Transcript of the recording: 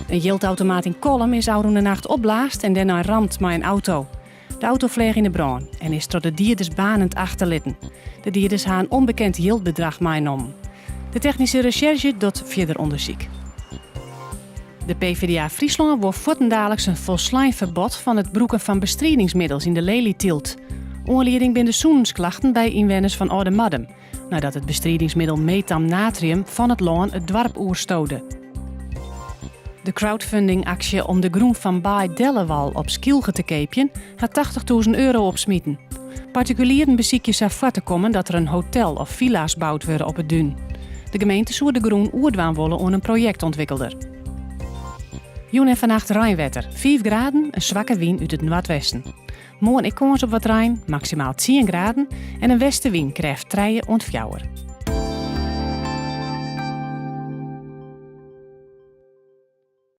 In jildautomaat yn Kollum is ôfrûne nacht opblaasd en dêrnei ramd mei in auto. De auto fleach yn 'e brân en is troch de dieders baarnend achterlitten. De dieders ha in ûnbekend jildbedrach meinommen. De technyske resjerzje docht fierder ûndersyk. De PvdA Fryslân wol fuortendaliks in folslein ferbod fan it brûken fan bestridingsmiddels yn de lelytylt. Oanlieding binne de sûnensklachten by ynwenners fan Aldemardum, neidat it bestridingsmiddel metam-natrium fan it lân it doarp oerstode. De crowdfunding-aksje om de grûn fan Baai Dellewal op Skylge te keapjen hat 80.000 euro opsmiten. Partikulieren besykje sa foar te kommen dat der in hotel of filla's boud wurde op it dún. De gemeente soe de grûn oerdwaan wolle oan in projektûntwikkelder. Jûn en fannacht reinwetter, 5 graden, in swakke wyn út it noardwesten. Moarn ek kâns op wat rein, maksimaal 10 graden en in westewyn krêft 3 oant 4.